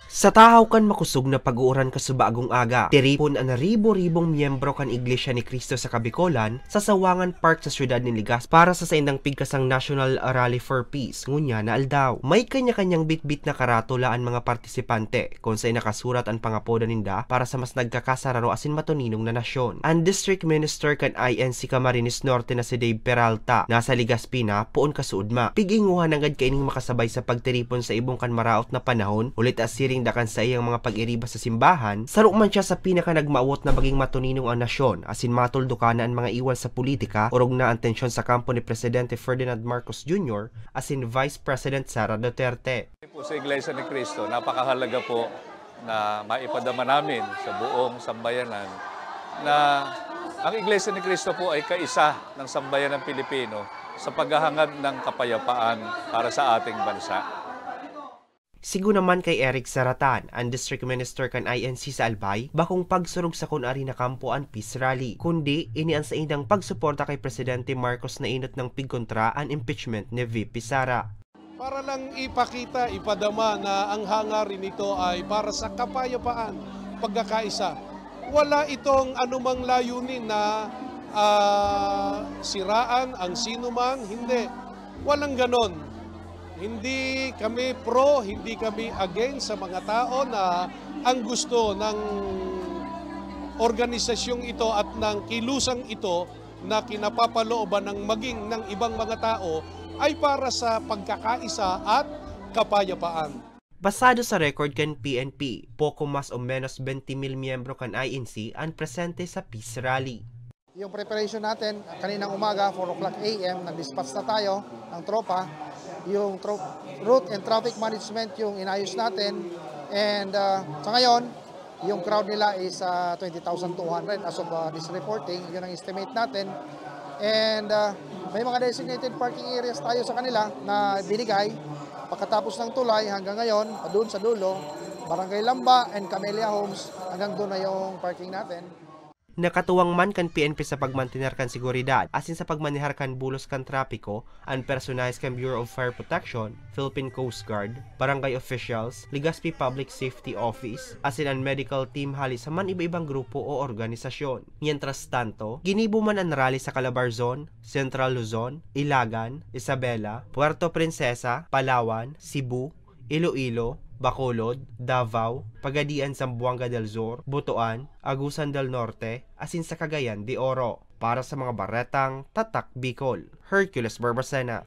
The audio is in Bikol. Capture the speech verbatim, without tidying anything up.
Sa tahaw kan makosog na pag-uuran kasubaagong aga, tiripon an ribo-ribong miyembro kan Iglesia ni Cristo sa Kabikolan sa Sawangan Park sa siyudad nin Legazpi para sa saindang pigkasang National Rally for Peace ngunyan na aldaw. May kanya-kanyang bitbit na karatula an mga partisipante, kun saen nakasurat an pangapodan ninda para sa mas nagkakasararo asin matoninong na nasyon. An District Minister kan I N C Camarines Norte na si Dave Peralta, nasa Legazpi na, poon kasuodma. Pig-inguha nanggad kaining makasabay sa pagtiripon sa ibong kan maraot na panahon, huli ta siring da kan saiyang mga pag-iriba sa simbahan, saro man siya sa pinakanagmawot na maging matoninong an nasyon, asin matuldukan na an mga iwal sa politika, orog na an tensyon sa kampo ni Presidente Ferdinand Marcos Junior asin Vice President Sara Duterte. Po sa Iglesia ni Cristo, napakahalaga po na maipadama namin sa buong sambayanan na ang Iglesia ni Cristo po ay kaisa ng sambayanang Pilipino sa paghahangad ng kapayapaan para sa ating bansa. Sigo naman kay Eric Zaratan, an District Minister kan I N C sa Albay, bakong pagsurog sa kun ari na kampo an peace rally, kundi ini an saindang pagsuporta kay Presidente Marcos na inot nang pigkontra an impeachment ni V P Sara. Para lang ipakita, ipadama na ang hangarin nito ay para sa kapayapaan, pagkakaisa. Wala itong anumang layunin na, ah, siraan ang sinuman, hindi. Walang ganon. Hindi kami pro, hindi kami against sa mga tao na ang gusto ng organisasyong ito at ng kilusang ito na kinapapalooban ng maging ng ibang mga tao ay para sa pagkakaisa at kapayapaan. Basado sa record kan P N P, poko mas o menos twenty mil miyembro kan I N C an presente sa peace rally. Yung preparation natin, kaninang umaga, four o'clock A M, nag-dispatch na tayo ng tropa. Yung tro-, route and traffic management yung inayos natin. And, ah, sa ngayon, yung crowd nila is, ah, twenty thousand two hundred as of, ah, this reporting. Yun ang estimate natin. And, ah, may mga designated parking areas tayo sa kanila na binigay. Pagkatapos ng tulay hanggang ngayon, doon sa dulo, Barangay Lamba and Camellia Homes, hanggang doon na yung parking natin. Nakatuwang man kan P N P sa pagmantener kan seguridad asin sa pagmanehar kan bulos kan trapiko an personahes kan Bureau of Fire Protection, Philippine Coast Guard, barangay officials, Legazpi Public Safety Office, asin an medical team hali sa man iba-ibang grupo o organisasyon. Mientras tanto, ginibo man an rally sa Calabarzon, Central Luzon, Ilagan, Isabela, Puerto Princesa, Palawan, Cebu, Iloilo, Bacolod, Davao, Pagadian, Zamboanga del Sur, Butuan, Agusan del Norte, asin sa Cagayan de Oro. Para sa mga baretang Tatak Bicol, Hercules Barbacena.